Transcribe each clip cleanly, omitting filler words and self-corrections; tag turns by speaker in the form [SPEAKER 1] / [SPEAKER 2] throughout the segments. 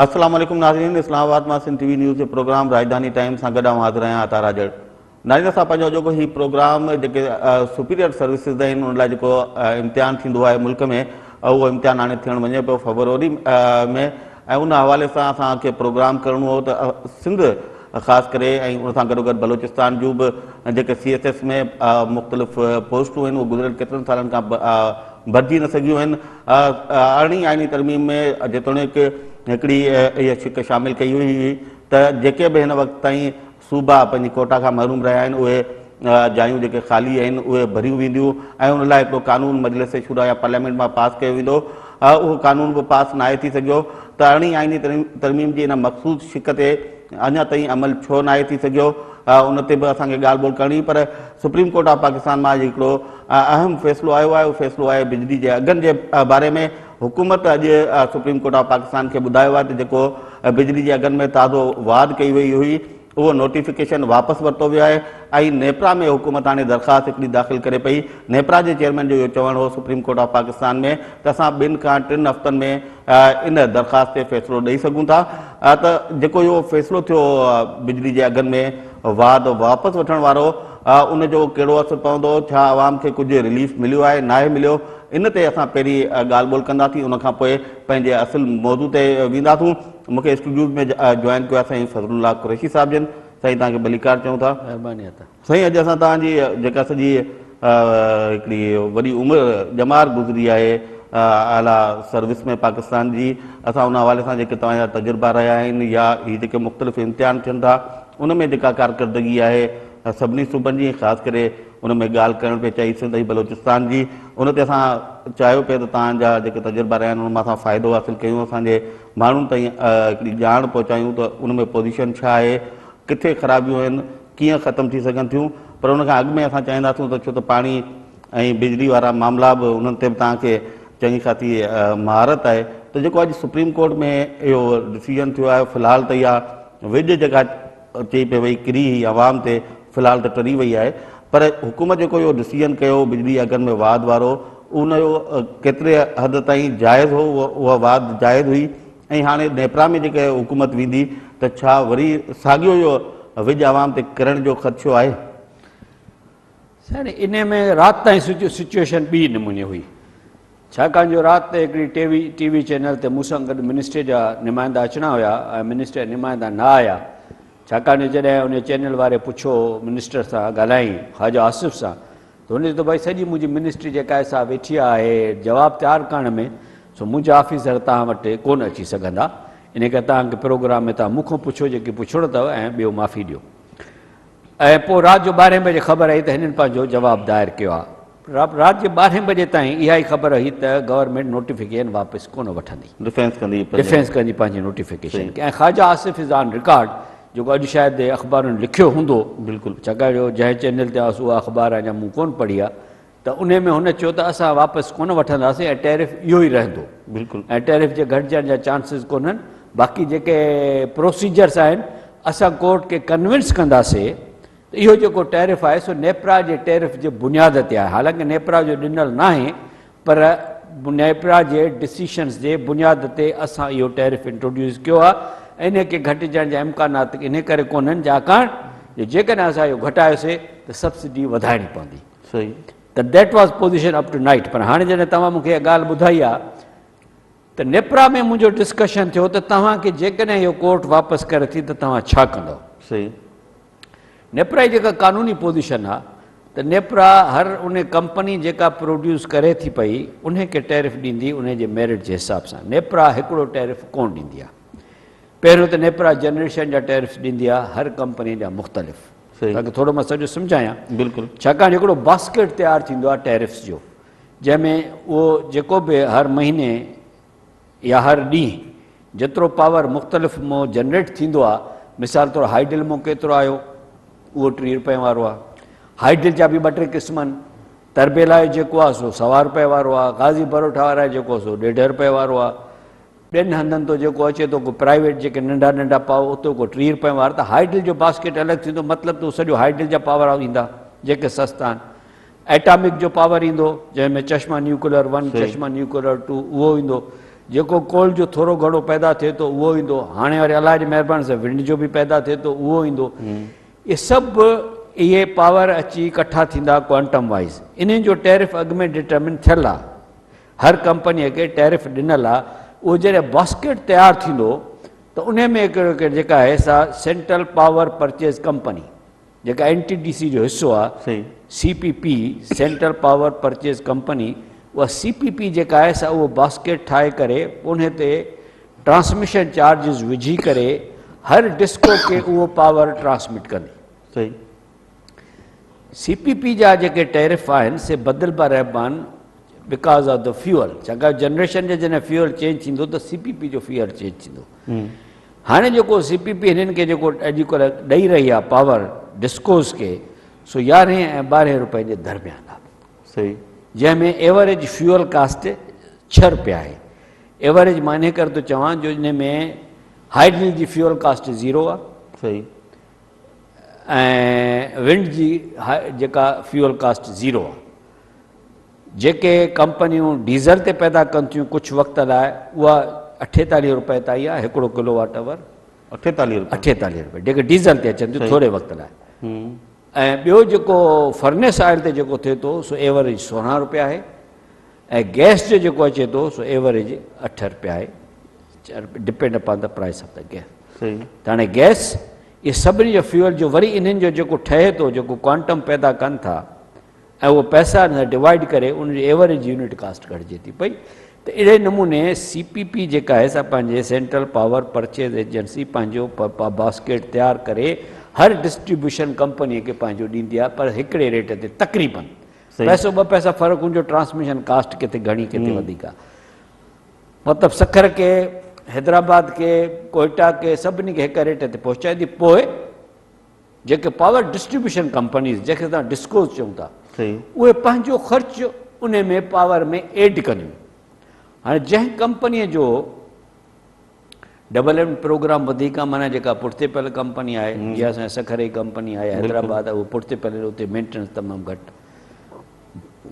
[SPEAKER 1] السلام عليڪم ناظرين اسلام آباد مان سنڌ ٽي وي نيوز جي پروگرام راڄڌاني ٽائيم سان گڏ آئون حاضر آهيان عطا راڄڙ ناظرين اسان پنهنجو اڄوڪو هي پروگرام جيڪي سپيريئر سروسز آهن ان لاء جيڪو امتحان ٿيندو آهي ملڪ ۾ اهو امتحان هاڻي ٿيڻ وڃي پيو فبروري ۾ ۽ ان حوالي سان اسان کي پروگرام ڪرڻو هو ته سنڌ خاص ڪري ۽ ان سان گڏوگڏ بلوچستان جون به جيڪي سي ايس ايس ۾ مختلف پوسٽون آهن اهي گذريل ڪيترن سالن کان ڀرجي نه سگهيون آهن. ارڙهين آئيني ترميم ۾ جيتوڻيڪ هڪڙي اها شق شامل ڪئي وئي هئي ته جيڪي به هن وقت تائين صوبا پنهنجي ڪوٽا کان محروم رهيا آهن اهي جايون جيڪي خالي آهن اهي ڀريون وينديون ۽ ان لاء هڪڙو قانون مجلس شوريٰ يا پارليامينٽ مان پاس ڪيو ويندو اهو قانون به پاس ناهي ٿي سگهيو ته ارڙهين آئيني ترميم جي ان مخصوص شق تي اڃا تائين عمل ڇو ناهي ٿي سگهيو ان تي به اسان کي ڳالهه ٻولهه ڪرڻي پر سپريم ڪورٽ آف پاڪستان مان اڄ هڪڙو اهم فيصلو آيو آهي اهو فيصلو آهي بجلي جي اگهن جي باري ۾ حڪومت اڄ سپريم ڪورٽ آف پاڪستان کي ٻڌايو آهي ته جيڪو بجلي جي اگهن ۾ تازو واڌ ڪئي وئي هئي اهو نوٽيفڪيشن واپس ورتو ويو آهي ۽ نيپرا ۾ حڪومت هاڻي درخواست هڪڙي داخل ڪري پئي. نيپرا جي چيئرمين جو اهو چوڻ هو سپريم ڪورٽ آف پاڪستان ۾ ته اسان ٻن کان ٽن هفتن ۾ ان درخواست تي فيصلو ڏئي سگهون ٿا ته جيڪو اهو فيصلو ٿيو بجلي جي اگهن ۾ واڌ واپس وٺڻ وارو ان جو ڪهڙو اثر پوندو ڇا عوام کي ڪجهه رليف مليو آهي ناهي مليو ان تي اسان پهرين ڳالهه ٻولهه ڪنداسين ان کان پوء پنهنجي اصل موضوع تي وينداسون. مون کي اسٽوڊيوز ۾ جوائن ڪيو آهي سائين فضل الله قريشي صاحب جن. سائين توهان کي ڀليڪار چئون ٿا.
[SPEAKER 2] مهرباني عطا.
[SPEAKER 1] سائين اڄ اسان توهان جي جيڪا سڄي هڪڙي وڏي عمر ڄمار گذري آهي اعليٰ سروس ۾ پاڪستان جي اسان ان حوالي سان جيڪي توهان جا تجربا رهيا آهن يا هي جيڪي مختلف امتحان ٿين ٿا ان ۾ جيڪا ڪارڪردگي آهي سڀني صوبن جي خاص ڪري ان ۾ ڳالهه ڪرڻ پئي چاهي سنڌ ۽ بلوچستان جي ان تي اسان چاهيو پئي ته توهان جا جيڪي تجربا رهيا آهن ان مان اسان فائدو حاصل ڪيون اسان جي ماڻهن تائين هڪڙي ڄاڻ پهچايون ته ان ۾ پوزيشن ڇا آهي ڪٿي خرابيون آهن ڪيئن ختم ٿي سگهن ٿيون پر ان کان اڳ ۾ اسان چاهينداسون ته ڇو ته پاڻي ۽ بجلي وارا معاملا به انهن تي به توهان کي چڱي خاصي مهارت آهي ته جيڪو اڄ سپريم ڪورٽ ۾ اهو ڊسيزن ٿيو آهي في الحال ته اها ويڄ جيڪا چئي پئي وئي ڪري هئي عوام تي في الحال ته ٽري وئي آهي پر حڪومت جيڪو اهو ڊسيزن ڪيو بجلي اگهن ۾ واڌ وارو ان جو ڪيتري حد تائين جائز هو اها واڌ جائز هئي ۽ هاڻي نيپرا ۾ جيڪا حڪومت ويندي ته ڇا وري ساڳيو اهو وڄ عوام تي ڪرڻ جو خدشو آهي؟
[SPEAKER 2] سائين انهي ۾ رات تائين سچوئيشن ٻي نموني هئي ڇاڪاڻ جو رات تي هڪڙي ٽي وي ٽي وي چينل تي مون سان گڏ منسٽري جا نمائندا اچڻا هيا ۽ منسٽري جا نمائندا نه آيا ڇاڪاڻ جو جڏهن انهي چينل واري پڇيو منسٽر سان ڳالهائين خواجه آصف سان ته هن چيو ته ڀائي سڄي منهنجي منسٽري جيڪا آهي سا ويٺي آهي جواب تيار ڪرڻ ۾ سو منهنجا آفيسر توهان وٽ ڪونه اچي سگهندا انهي ڪري توهان کي پروگرام ۾ توهان مون کان پڇو جيڪي پڇڻو اٿو ۽ ٻيو معافي ڏيو ۽ پوء رات جو ٻارهين بجي خبر آئي ته هنن پنهنجو جواب دائر ڪيو آهي رات جي ٻارهين بجي تائين اها ئي خبر هئي ته گورنمينٽ نوٽيفڪيشن واپس ڪونه وٺندي
[SPEAKER 1] ڊفينس ڪندي
[SPEAKER 2] ڊفينس ڪندي پنهنجي نوٽيفڪيشن کي ۽ Khawaja Asif is on record جيڪو اڄ شايد اخبارن لکيو هوندو
[SPEAKER 1] بلڪل
[SPEAKER 2] ڇاڪاڻ جو جنهن چينل تي آس اها اخبار اڃا مون ڪونه پڙهي آهي ته انهي ۾ هن چيو ته اسان واپس ڪونه وٺنداسين ۽ ٽيرف اهو ئي رهندو
[SPEAKER 1] بلڪل
[SPEAKER 2] ۽ ٽيرف جي گهٽجڻ جا چانسز ڪونهن باقي جيڪي پروسيجرس آهن اسان ڪورٽ کي ڪنونس ڪنداسين ته اهو جيڪو ٽيرف آهي سو نيپرا جي ٽيرف جي بنياد تي آهي حالانڪه نيپرا جو ڏنل ناهي پر نيپرا جي ڊسيشنز جي بنياد تي اسان اهو ٽيرف انٽروڊيوس ڪيو آهي ۽ انهي کي گهٽجڻ جا امڪانات انهي ڪري ڪونهن ڇاڪاڻ جو جيڪڏهن اسان اهو گهٽايوسي ته سبسڊي وڌائڻي پوندي.
[SPEAKER 1] صحيح.
[SPEAKER 2] ته that was position up to night پر هاڻي جڏهن توهان مون کي اها ڳالهه ٻڌائي آهي ته نيپرا ۾ منهنجو ڊسڪشن ٿيو ته توهان کي جيڪڏهن اهو ڪورٽ واپس ڪري ٿي ته توهان ڇا ڪندؤ؟
[SPEAKER 1] صحيح.
[SPEAKER 2] نيپرا جي جيڪا قانوني پوزيشن آ ته نيپرا هر ان ڪمپني جيڪا پروڊيوس ڪري ٿي پئي انهي کي ٽيرف ڏيندي انهي جي ميرٽ جي حساب سان نيپرا هڪڙو ٽيرف ڪون ڏيندي آ پهريون ته نيپرا جنريشن جا ٽيرفس ڏيندي آ هر ڪمپني جا مختلف
[SPEAKER 1] صحيح
[SPEAKER 2] تاڪه ٿورو مان سڄو سمجهايان
[SPEAKER 1] بلڪل
[SPEAKER 2] ڇاڪاڻ هڪڙو باسڪيٽ تيار ٿيندو آ ٽيرفس جو جنهن ۾ اهو جيڪو به هر مهيني يا هر ڏينهن جيترو پاور مختلف مون جنريٽ ٿيندو آ مثال طور هائيڊل مون ڪيترو آيو اهو 30 روپين وارو آ هائيڊل جا به ٻه ٽي قسم آهن تربيلا جو جيڪو آ سو سوا روپئي وارو آ غازي بروٺا وارا جيڪو سو ڏيڍ روپئي وارو آ ٻين هنڌن تو جيڪو اچي ٿو ڪو پرائيويٽ جيڪي ننڍا ننڍا پاور اتي ڪو 30 روپين وارو ته هائيڊل جو باسڪيٽ الڳ ٿيندو مطلب ته سڄو هائيڊل جا پاور ايندا جيڪي سستا آهن ايٽامڪ جو پاور ايندو جنهن ۾ Chashma nuclear one Chashma nuclear two اهو ايندو. جيڪو ڪول جو ٿورو گهڻو پيدا ٿئي ٿو اهو ايندو، هاڻي وري الله جي مهرباني سان ونڊ جو به پيدا ٿئي ٿو اهو ايندو. اهي سڀ اهي پاور اچي ڪٺا ٿيندا ڪوانٽم وائيز. انهن جو ٽيرف اڳ ۾ ڊٽرمن ٿيل آهي، هر ڪمپنيء کي ٽيرف ڏنل آهي. اهو جڏهن باسڪيٽ تيار ٿيندو ته انهي ۾ هڪڙو جيڪا آهي سا سينٽرل پاور پرچيز ڪمپني جيڪا اين ٽي ڊي سي جو حصو آهي، C P P, central power purchase company, اها سي پي پي جيڪا آهي سا اهو باسڪيٽ ٺاهي ڪري انهي تي ٽرانسميشن چارجز وجهي ڪري هر ڊسڪو کي اهو پاور ٽرانسمٽ ڪندي. سي پي پي جا جيڪي ٽيرف آهن سي بدلبا رهبا آهن because of the fuel, ڇاڪاڻ جنريشن جي جڏهن فيول چينج ٿيندو ته سي پي پي جو فيول چينج ٿيندو. هاڻي جيڪو سي پي پي هنن کي جيڪو اڄڪلهه ڏئي رهي آهي پاور ڊسڪوز کي سو يارهين ۽ ٻارهين روپين جي درميان آهي. جنهن ۾ ايوريج فيول ڪاسٽ 6 روپيا آهي. ايوريج مان انهي ڪري ٿو چوان جو ان ۾ هائيڊل جي فيول ڪاسٽ زيرو آهي. ۽ ونڊ جي جيڪا فيول ڪاسٽ زيرو آهي. جيڪي ڪمپنيون ڊيزل تي پيدا ڪن ٿيون ڪجهه وقت لاء اها 48 روپئي تائين آهي هڪڙو ڪلو واٽ اور.
[SPEAKER 1] 48 روپئي.
[SPEAKER 2] 48 روپئي جيڪي ڊيزل تي اچن ٿيون ٿوري وقت لاء. ۽ ٻيو جيڪو فرنس آئل تي جيڪو ٿئي ٿو سو ايوريج 16 روپيا آهي ۽ گئس جو جيڪو اچي ٿو سو ايوريج 8 روپيا آهي، depend upon the price of the gas. ته هاڻي گئس اهي سڀني جو فيول جو وري انهن جو جيڪو ٺهي ٿو جيڪو ڪوانٽم پيدا ڪن ٿا ۽ اهو پئسا ان سان ڊوائيڊ ڪري ان جي ايوريج يونٽ ڪاسٽ گهٽجي ٿي پئي. ته اهڙي نموني سي پي پي جيڪا آهي سا پنهنجي سينٽرل پاور پرچيز ايجنسي پنهنجو باسڪيٽ تيار ڪري هر ڊسٽريبيوشن ڪمپني کي پنهنجو ڏيندي آهي پر هڪڙي ريٽ تي تقريبن پئسو ٻه پئسا فرق هوندو ٽرانسميشن ڪاسٽ ڪٿي گهڻي ڪٿي وڌيڪ آهي. مطلب سکر کي، حيدرآباد کي، ڪوئيٽا کي سڀني کي هڪ ريٽ تي پهچائيندي. پوء جيڪي پاور ڊسٽريبيوشن ڪمپنيز جنهن کي اسان ڊسڪوز چئون ٿا اهي پنهنجو خرچ ان ۾ پاور ۾ ايڊ ڪنديون. هاڻي جنهن ڪمپنيء جو ڊولپمينٽ پروگرام وڌيڪ آهي معنيٰ جيڪا پٺتي پيل ڪمپني آهي جيئن اسان جي سکر جي ڪمپني آهي حيدرآباد آهي اهي پٺتي پيل آهن اتي مينٽيننس تمام گهٽ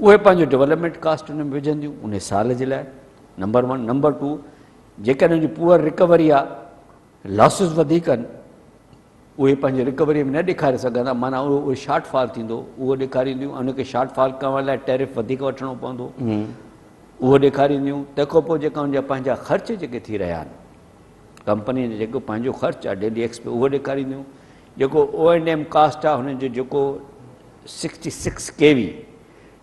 [SPEAKER 2] اهي پنهنجو ڊولپمينٽ ڪاسٽ ان ۾ وجهنديون ان سال جي لاء نمبر 1. نمبر 2 جيڪڏهن ان جي پوئر رڪوري آهي لاسز وڌيڪ آهن اهي پنهنجي رڪوري ۾ نه ڏيکاري سگهندا معنيٰ اهو شارٽ فال ٿيندو اهو ڏيکارينديون ان کي شارٽ فال ڪرڻ لاء ٽيرف وڌيڪ وٺڻو پوندو اهو ڏيکارينديون. تنهن کان پوء جيڪا ان جا پنهنجا خرچ جيڪي ٿي رهيا آهن ڪمپني جو جيڪو پنهنجو خرچ آهي ڊيلي ايڪسپي اهو ڏيکارينديون. جيڪو او اينڊ ايم ڪاسٽ آهي هن جو جيڪو 66 ڪي وي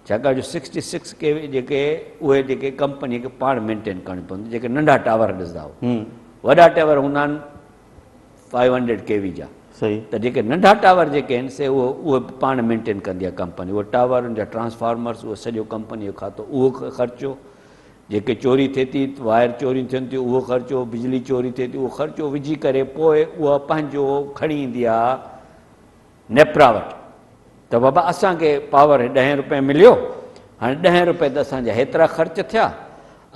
[SPEAKER 2] ڇاڪاڻ جو 66 ڪي وي جيڪي اهي جيڪي ڪمپني کي پاڻ مينٽين ڪرڻيون پونديون. جيڪي ننڍا ٽاور ڏسندا هو وڏا ٽاور هوندا آهن 500 ڪي وي جا ته جيڪي ننڍا ٽاور جيڪي آهن سي اهو اهي پاڻ مينٽين ڪندي آهي ڪمپني. اهو ٽاور ان جا ٽرانسفارمرس اهو سڄو ڪمپني جو کاتو اهو خرچو، جيڪي چوري ٿئي ٿي وائر چوريون ٿين ٿيون اهو خرچو، بجلي چوري ٿئي ٿي اهو خرچو وجهي ڪري پوء اها پنهنجو کڻي ايندي آهي نيپرا وٽ ته بابا اسان کي پاور ڏهين روپئي مليو هاڻي ڏهين روپئي ته اسان جا هيترا خرچ ٿيا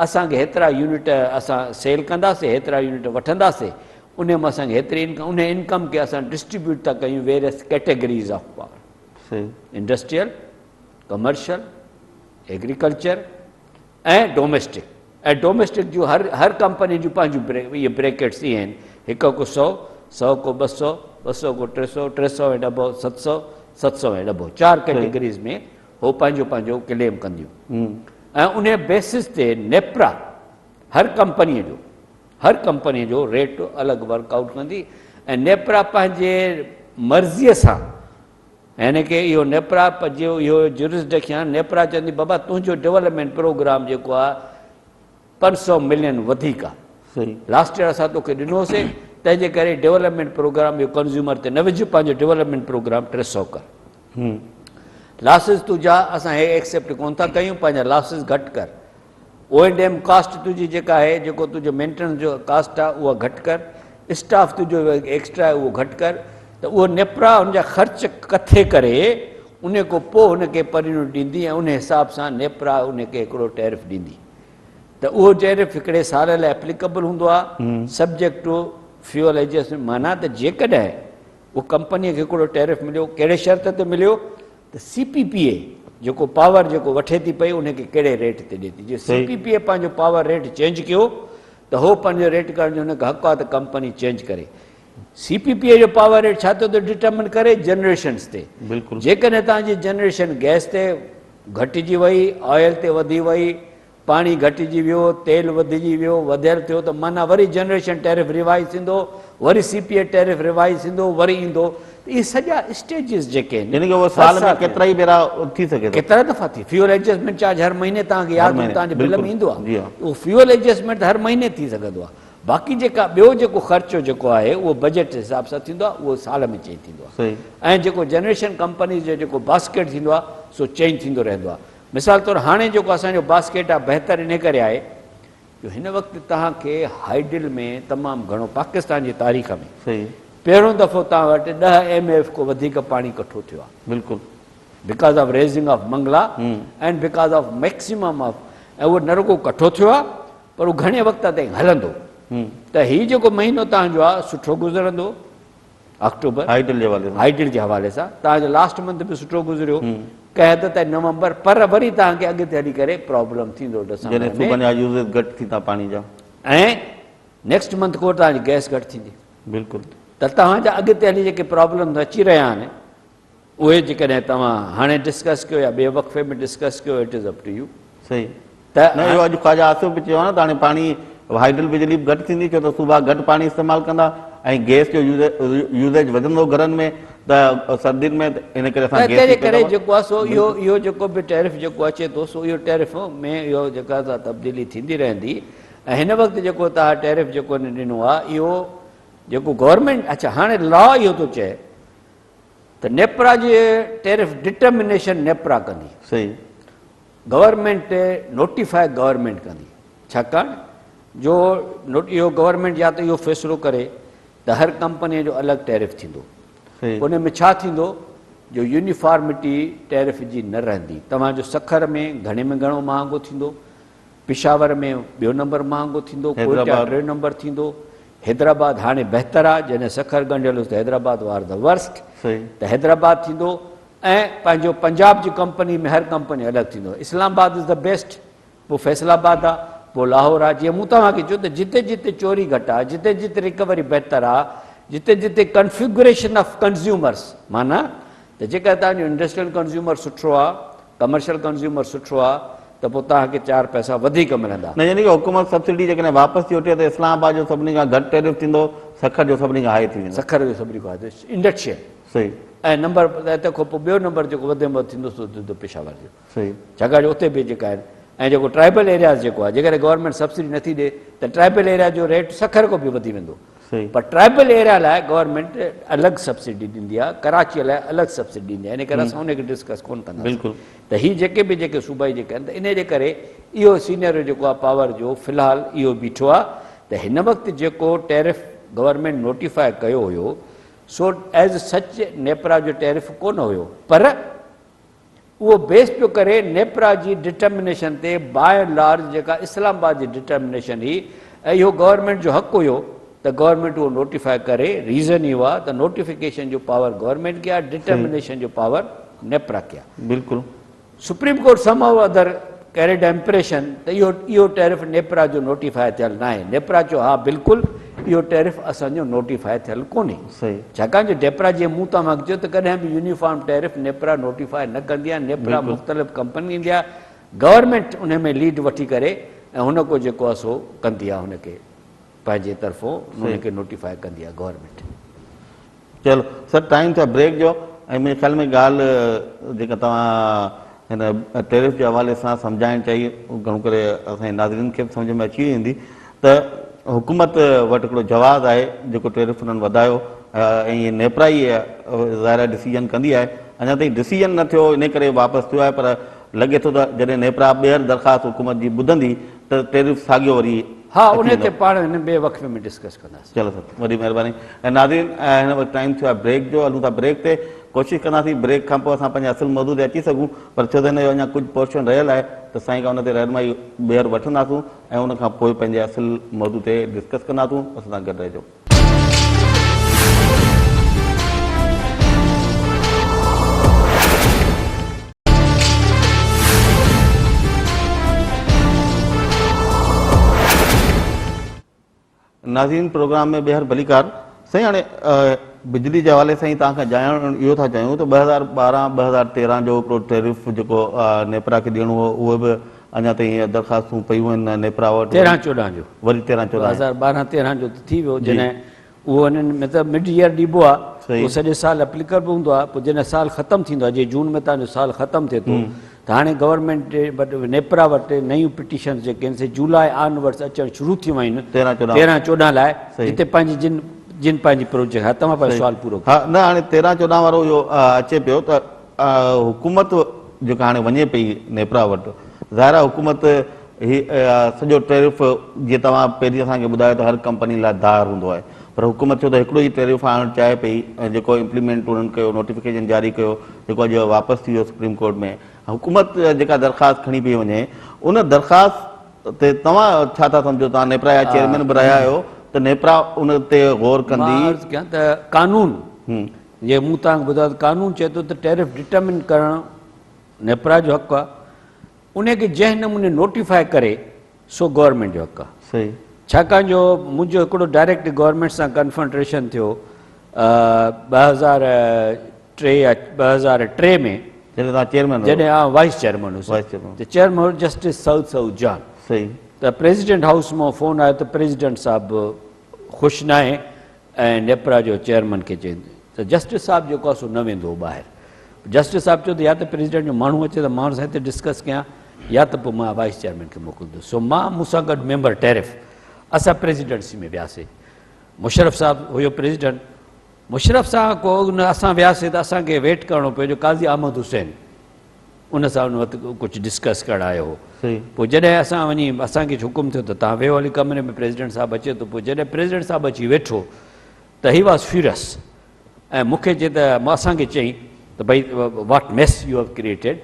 [SPEAKER 2] اسان کي هيترا يونٽ اسان سيل ڪنداسي هيترا يونٽ وٺنداسي ان مان اسان کي هيتري انڪم ان انڪم کي اسان ڊسٽريبيوٽ ٿا ڪيون various categories of power industrial commercial agriculture ۽ domestic ۽ domestic June Har Har company جون پنهنجون اهي بريڪيٽس اهي آهن هڪ ڪو سو سو ڪو ٻه سو ٻه سو ڪو ٽي سو ٽي سو ۽ ڏبو ست سو ست سو ۽ ڏبو چار ڪيٽيگريز ۾ هو پنهنجو پنهنجو ڪليم ڪنديون ۽ ان بيسس تي نيپرا هر ڪمپني جو هر ڪمپني جو ريٽ الڳ ورڪ آئوٽ ڪندي ۽ نيپرا پنهنجي مرضيء سان يعني ڪي اهو نيپرا جو اهو جورسڊڪشن آهي، نيپرا چوندي بابا تنهنجو ڊولپمينٽ پروگرام جيڪو آهي 500 ملين وڌيڪ آهي، لاسٽ ايئر اسان توکي ڏنوسي تنهن جي ڪري ڊولپمينٽ پروگرام اهو ڪنزيومر تي نه وجهه، پنهنجو ڊولپمينٽ پروگرام 300 ڪر، لاسز تنهنجا اسان هي ايڪسيپٽ ڪونه ٿا ڪيون، پنهنجا لاسز گهٽ ڪر، او اينڊ ايم ڪاسٽ تنهنجي جيڪا آهي جيڪو تنهنجو مينٽيننس جو ڪاسٽ آهي اها گهٽ ڪر، اسٽاف تنهنجو ايڪسٽرا آهي اهو گهٽ ڪر ته اهو نيپرا ان جا خرچ ڪٿي ڪري ان کان پوء هن کي پر يونٽ ڏيندي ۽ ان حساب سان نيپرا ان کي هڪڙو ٽيرف ڏيندي ته اهو ٽيرف هڪڙي سال لاء اپليڪبل هوندو آهي سبجيڪٽ ٽو فيول ايڊجسٽمينٽ معنيٰ ته جيڪڏهن اهو ڪمپنيء کي هڪڙو ٽيرف مليو ڪهڙي شرط تي مليو ته سي پي پي اي جيڪو پاور جيڪو وٺي ٿي پئي ان کي ڪهڙي ريٽ تي ڏي ٿي. جي سي پي پي اي پنهنجو پاور ريٽ چينج ڪيو ته هو پنهنجو ريٽ ڪرڻ جو هن کي حق آهي ته ڪمپني چينج ڪري. سي پي پي اي جو پاور ريٽ ڇا ٿو ڊٽرمن ڪري جنريشنس تي. جيڪڏهن توهان جي جنريشن گئس تي گهٽجي وئي، آئل تي وڌي وئي، پاڻي گهٽجي ويو، تيل وڌجي ويو، وڌيل ٿيو ته معنيٰ وري جنريشن ٽيرف ريوائز ٿيندو، وري سي پي اي ٽيرف ريوائز ٿيندو، وري ايندو ته اهي سڄا اسٽيجز جيڪي آهن
[SPEAKER 1] يعني ڪه اهو سال ۾ ڪيترا ئي ڀيرا ٿي سگهي ٿو.
[SPEAKER 2] ڪيترا دفعا ٿي فيول ايڊجسٽمينٽ چارج هر مهيني توهان کي ياد هوندو توهان جي بل ۾ ايندو آهي اهو فيول ايڊجسٽمينٽ ته هر مهيني ٿي سگهندو آهي باقي جيڪا ٻيو جيڪو خرچو جيڪو آهي اهو بجيٽ جي حساب سان ٿيندو آهي اهو سال ۾ چينج ٿيندو آهي ۽ جيڪو جنريشن ڪمپنيز جو جيڪو باسڪيٽ ٿيندو آهي سو چينج ٿيندو رهندو آهي. مثال طور هاڻي جيڪو اسان جو باسڪيٽ آهي بهتر انهي ڪري آهي جو هن وقت توهان کي هائيڊل ۾ تمام گهڻو پاڪستان جي تاريخ ۾ پهريون دفعو توهان وٽ 10 ايم ايف کان وڌيڪ پاڻي ڪٺو ٿيو آهي.
[SPEAKER 1] بلڪل.
[SPEAKER 2] Because of raising of Mangla and because of maximum of ۽ اهو نه رڳو ڪٺو ٿيو آهي پر اهو گهڻي وقت تائين هلندو ته هي جيڪو مهينو توهان جو آهي سٺو گذرندو آڪٽوبر
[SPEAKER 1] هائيڊل جي حوالي سان
[SPEAKER 2] هائيڊل جي حوالي سان توهان جو لاسٽ منٿ به سٺو گذريو ڪنهن حد تائين نومبر پر وري توهان کي اڳتي هلي ڪري پرابلم ٿيندو ڊسمبر
[SPEAKER 1] جڏهن صوبن جا يوزز گهٽ ٿيندا پاڻي جا
[SPEAKER 2] ۽ نيڪسٽ منٿ کان توهان جي گئس گهٽ ٿيندي.
[SPEAKER 1] بلڪل.
[SPEAKER 2] ته توهان جا اڳتي هلي جيڪي پرابلمز اچي رهيا آهن اهي جيڪڏهن توهان هاڻي ڊسڪس ڪيو يا ٻئي وقفي ۾ ڊسڪس ڪيو it is up to you.
[SPEAKER 1] صحيح.
[SPEAKER 2] ته
[SPEAKER 1] نه اهو اڄ خواجه آصف به چيو آهي نه ته هاڻي پاڻي هائيڊل بجلي به گهٽ ٿيندي ڇو ته صوبا گهٽ پاڻي استعمال ڪندا ۽ گئس جو يوزيج وڌندو گهرن ۾ ته سردين ۾ ان ڪري اسان گئس
[SPEAKER 2] تنهن جي ڪري جيڪو آهي سو اهو اهو جيڪو به ٽيرف جيڪو اچي ٿو سو اهو ٽيرف ۾ اهو جيڪا سا تبديلي ٿيندي رهندي ۽ هن وقت جيڪو توهان ٽيرف جيڪو هن ڏنو آهي اهو جيڪو گورنمينٽ اڇا هاڻي لا اهو ٿو چئي ته نيپرا جي ٽيرف ڊٽرمنيشن نيپرا ڪندي.
[SPEAKER 1] صحيح.
[SPEAKER 2] گورنمينٽ نوٽيفائي گورنمينٽ ڪندي ڇاڪاڻ جو اهو گورنمينٽ يا ته اهو فيصلو ڪري ته هر ڪمپني جو الڳ ٽيرف ٿيندو ان ۾ ڇا ٿيندو جو يونيفارمٽي ٽيرف جي نه رهندي توهان جو سکر ۾ گهڻي ۾ گهڻو مهانگو ٿيندو پشاور ۾ ٻيو نمبر مهانگو ٿيندو، ڪوئٽا ٽيون نمبر ٿيندو، حيدرآباد هاڻي بهتر آ، جڏهن سکر ڳنڍيل هوس ته حيدرآباد وار the worst, ته حيدرآباد ٿيندو ۽ پنهنجو پنجاب جي ڪمپني ۾ هر ڪمپني الڳ ٿيندو، اسلام آباد از the best, پوء فيصل آباد آ، پوء لاهور آ، جيئن مون توهان کي چيو ته جتي جتي چوري گهٽ آ، جتي جتي رڪوري بهتر آ، جتي جتي ڪنفيگريشن آف ڪنزيومرس معنيٰ ته جيڪڏهن توهان جو انڊسٽريل ڪنزيومر سٺو آ، ڪمرشل ڪنزيومر سٺو آ ته پوء توهان کي چار پئسا وڌيڪ ملندا.
[SPEAKER 1] نه يعني ڪه حڪومت سبسڊي جيڪڏهن واپس ٿي وٺي ته اسلام آباد جو سڀني کان گهٽ ٽيرف ٿيندو، سکر جو سڀني کان هائي ٿي ويندو.
[SPEAKER 2] سکر جو سڀني کان هائي ٿيندو انڊسٽريل.
[SPEAKER 1] صحيح.
[SPEAKER 2] ۽ نمبر تنهن کان پوء ٻيو نمبر جيڪو وڌ ۾ وڌ ٿيندو سو ٿيندو پشاور جو.
[SPEAKER 1] صحيح.
[SPEAKER 2] ڇاڪاڻ جو اتي به جيڪا آهن ۽ جيڪو ٽرائبل ايرياز جيڪو آهي جيڪڏهن گورنمينٽ سبسڊي نٿي ڏي ته ٽرائبل ايريا جو ريٽ سکر کان به وڌي ويندو. پر ٽرائبل ايريا لاء گورنمينٽ الڳ سبسڊي ڏيندي آهي، ڪراچي لاء الڳ سبسڊي ڏيندي آهي، ان ڪري اسان ان کي ڊسڪس ڪونه ڪنداسين ته هي جيڪي به جيڪي صوبائي جيڪي آهن ته ان جي ڪري اهو سينيريو جيڪو آهي پاور جو في الحال اهو بيٺو آهي ته هن وقت جيڪو ٽيرف گورنمينٽ نوٽيفاء ڪيو هيو سو ايز سچ نيپرا جو ٽيرف ڪونه هيو پر اهو بيس پيو ڪري نيپرا جي ڊٽرمنيشن تي باء اينڊ لارج جيڪا اسلام آباد جي ڊٽرمنيشن هئي ۽ اهو گورنمينٽ جو حق هيو ته گورنمينٽ اهو نوٽيفاء ڪري ريزن اهو آهي ته نوٽيفڪيشن جو پاور گورنمينٽ کي آهي ڊٽرمنيشن جو پاور نيپرا کي آهي.
[SPEAKER 1] بلڪل.
[SPEAKER 2] Supreme court somehow other carried impression ته اهو اهو ٽيرف نيپرا جو نوٽيفاء ٿيل ناهي، نيپرا چيو ها بلڪل اهو ٽيرف اسان جو نوٽيفاء ٿيل ڪونهي. ڇاڪاڻ جو ڊيپرا جيئن مون توهان کي چيو ته ڪڏهن به يونيفارم ٽيرف نيپرا نوٽيفاء نه ڪندي آهي، نيپرا مختلف ڪمپنين ڏيندي آهي، گورنمينٽ انهي ۾ ليڊ وٺي ڪري ۽ هن ڪو جيڪو آهي سو ڪندي آهي هن کي پنهنجي طرفون هن کي نوٽيفاء ڪندي آهي گورنمينٽ.
[SPEAKER 1] چلو سر ٽائيم ٿيو آهي بريڪ جو ۽ منهنجي خيال ۾ ڳالهه جيڪا توهان هن ٽيرف جي حوالي سان سمجهائڻ چاهي گهڻو ڪري اسان جي ناظرين کي به سمجهه ۾ اچي وئي هوندي ته حڪومت وٽ هڪڙو جواز آهي جيڪو ٽيرف انهن وڌايو ۽ نيپرا ئي ظاهر آهي ڊسيزن ڪندي آهي اڃا تائين ڊسيزن نه ٿيو ان ڪري واپس ٿيو آهي پر لڳي ٿو ته جڏهن نيپرا ٻيهر درخواست حڪومت جي ٻڌندي ته ٽيرف ساڳيو وري
[SPEAKER 2] ها ان تي پاڻ هن ٻئي وقفي ۾ ڊسڪس ڪنداسين.
[SPEAKER 1] چلو سر وڏي مهرباني ۽ ناظرين هن وقت ٽائيم ٿيو آهي بريڪ جو هلون ٿا بريڪ تي ڪوشش ڪنداسين بريڪ کان پوء اسان پنهنجي اصل موضوع تي اچي سگهون پر ڇو ته هن جو اڃا ڪجهه پورشن رهيل آهي ته سائين کان ان تي رهنمائي ٻيهر وٺنداسون ۽ ان کان پوء پنهنجي اصل موضوع تي ڊسڪس ڪنداسون اسان سان گڏ رهجو. ناظرين پروگرام ۾ ٻيهر ڀليڪار. سائين هاڻي بجلي جي حوالي سان ئي توهان کان ڄاڻڻ اهو ٿا چاهيون ته 2012 2013 جو هڪڙو ٽيرف جيڪو نيپرا کي ڏيڻو هو اهو به اڃا تائين درخواستون پيون آهن نيپرا وٽ.
[SPEAKER 2] تيرهن چوڏهن جو.
[SPEAKER 1] وري تيرهن چوڏهن.
[SPEAKER 2] 2012 13 جو ته ٿي ويو جڏهن اهو هنن مطلب مڊ ايئر ڏبو آهي اهو سڄي سال اپليڪبل هوندو آهي پوء جڏهن سال ختم ٿيندو آهي جي جون ۾ توهان جو سال ختم ٿئي ٿو ته هاڻي گورنمينٽ وٽ نيپرا وٽ نيون پٽيشنز جيڪي آهن سي جولاء آن ورڊس اچڻ شروع ٿيون آهن تيرهن چوڏهن لاء جتي پنهنجي جن جن پنهنجي پروجيڪٽ ها توهان پنهنجو سوال پورو ڪيو.
[SPEAKER 1] ها نه هاڻي تيرهن چوڏهن وارو اهو اچي پيو ته حڪومت جيڪا هاڻي وڃي پئي نيپرا وٽ ظاهر آهي حڪومت هي سڄو ٽيرف جيئن توهان پهرين اسان کي ٻڌايو ته هر ڪمپني لاء ڌار هوندو آهي پر حڪومت ڇو ته هڪڙو ئي ٽيرف آڻڻ چاهي پئي ۽ جيڪو امپليمينٽ انهن ڪيو نوٽيفڪيشن جاري ڪيو جيڪو اڄ واپس ٿي ويو سپريم ڪورٽ ۾ حڪومت جيڪا درخواست کڻي پئي وڃي ان درخواست تي توهان ڇا ٿا سمجهو توهان نيپرا جا چيئرمين به رهيا آهيو ته نيپرا ان تي غور ڪندي.
[SPEAKER 2] مان عرض ڪيان ته قانون جيئن مون توهان کي ٻڌايو ته قانون چئي ٿو ته ٽيرف ڊٽرمن ڪرڻ نيپرا جو حق آهي ان کي جنهن نموني نوٽيفائي ڪري سو گورنمينٽ جو حق آهي.
[SPEAKER 1] صحيح.
[SPEAKER 2] ڇاڪاڻ جو منهنجو هڪڙو ڊائريڪٽ گورنمينٽ سان ڪنفرنٽريشن ٿيو 2003 يا 2003 ۾.
[SPEAKER 1] جڏهن توهان چيئرمين هيو.
[SPEAKER 2] جڏهن آئون وائيس چيئرمين هوس.
[SPEAKER 1] Vice chairman.
[SPEAKER 2] ته چيئرمين هو جسٽس سعود سعود جان.
[SPEAKER 1] صحيح.
[SPEAKER 2] ته پريزيڊنٽ هائوس مان فون آيو ته پريزيڊنٽ صاحب خوش ناهي ۽ نيپرا جو چيئرمن کي چئي ته جسٽس صاحب جيڪو آهي سو نه ويندو هو ٻاهر. جسٽس صاحب چيو ته يا ته پريزيڊنٽ جو ماڻهو اچي ته مان ان سان هتي ڊسڪس ڪيان يا ته پوء مان وائيس چيئرمين کي موڪلندس. سو مان مون سان گڏ ميمبر ٽيرف اسان پريزيڊنسي ۾ وياسي. مشرف صاحب هيو پريزيڊنٽ. مشرف سان ڪو اسان وياسي ته اسان کي ويٽ ڪرڻو پيو جو قاضي احمد حسين ان سان ان وقت ڪجهه ڊسڪس ڪرڻ آيو هو. پوء جڏهن اسان وڃي اسان کي حڪم ٿيو ته توهان ويهو هلي ڪمري ۾ پريزيڊنٽ صاحب اچي ٿو. پوء جڏهن پريزيڊنٽ صاحب اچي ويٺو ته هي واز فيورس ۽ مون کي چئي ته اسان کي چئي ته ڀئي what mess you have created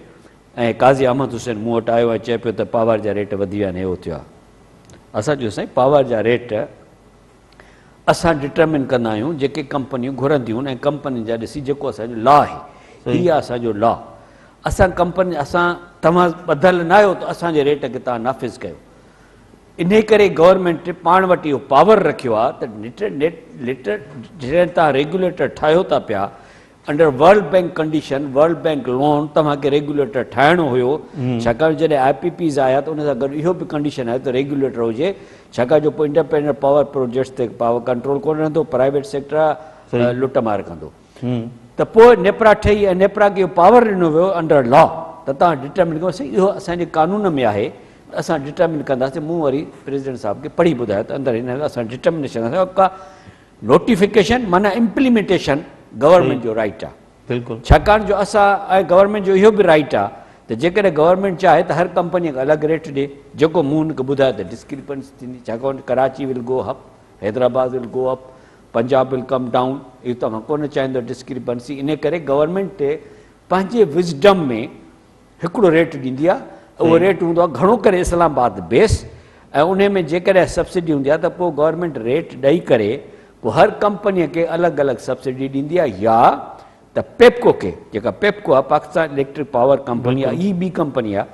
[SPEAKER 2] ۽ Qazi Ahmed Hussain مون وٽ آيو ۽ چئي پيو ته پاور جا ريٽ وڌي ويا آهن هي هو ٿيو آهي. اسان چيو سائين پاور جا ريٽ اسان ڊٽرمن ڪندا آهيون جيڪي ڪمپنيون گهرنديون آهن ۽ ڪمپنين جا ڏسي جيڪو اسان جو لا آهي هي آهي اسان جو لا اسان ڪمپني اسان توهان ٻڌل نه آهيو ته اسان جي ريٽ کي توهان نافذ ڪيو انهي ڪري گورنمينٽ پاڻ وٽ اهو پاور رکيو آهي ته نيٽ نيٽ ليٽر جڏهن توهان ريگيوليٽر ٺاهيو ٿا پيا under world bank condition world bank loan توهان کي ريگيوليٽر ٺاهڻو هيو ڇاڪاڻ جڏهن آء پي پيز آيا ته ان سان گڏ اهو به ڪنڊيشن آيو ته ريگيوليٽر هجي ڇاڪاڻ جو پوء انڊيپينڊنٽ پاور پروجيڪٽس تي پاور ڪنٽرول ڪونه رهندو پرائيويٽ سيڪٽر لٽ مار ڪندو ته پوء نيپرا ٺهي ۽ نيپرا کي اهو پاور ڏنو ويو انڊر لا ته توهان ڊٽرمن ڪيو سائين اهو اسان جي قانون ۾ آهي ته اسان ڊٽرمن ڪنداسين مون وري پريزيڊنٽ صاحب کي پڙهي ٻڌايو ته اندر هن اسان ڊٽرمنيشن ڪا نوٽيفڪيشن معنيٰ امپليمينٽيشن گورنمينٽ جو رائيٽ آ
[SPEAKER 1] بلڪل
[SPEAKER 2] ڇاڪاڻ جو اسان ۽ گورنمينٽ جو اهو به رائيٽ آ ته جيڪڏهن گورنمينٽ چاهي ته هر ڪمپني کي الڳ ريٽ ڏي جيڪو مون هن کي ٻڌايو ته ڊسڪريپنسي ٿيندي ڇاڪاڻ Karachi will go up Hyderabad will go up Punjab will come down اهو توهان ڪونه چاهيندو ڊسڪريپنسي ان ڪري گورنمينٽ پنهنجي وزڊم ۾ هڪڙو ريٽ ڏيندي آهي اهو ريٽ هوندو آهي گهڻو ڪري اسلام آباد بيس ۽ انهي ۾ جيڪڏهن سبسڊي هوندي آهي ته پوء گورنمينٽ ريٽ ڏئي ڪري پوء هر ڪمپني کي الڳ الڳ سبسڊي ڏيندي آهي يا ته پيپڪو کي جيڪا پيپڪو آهي پاڪستان اليڪٽرڪ پاور ڪمپني آهي هي ٻي ڪمپني آهي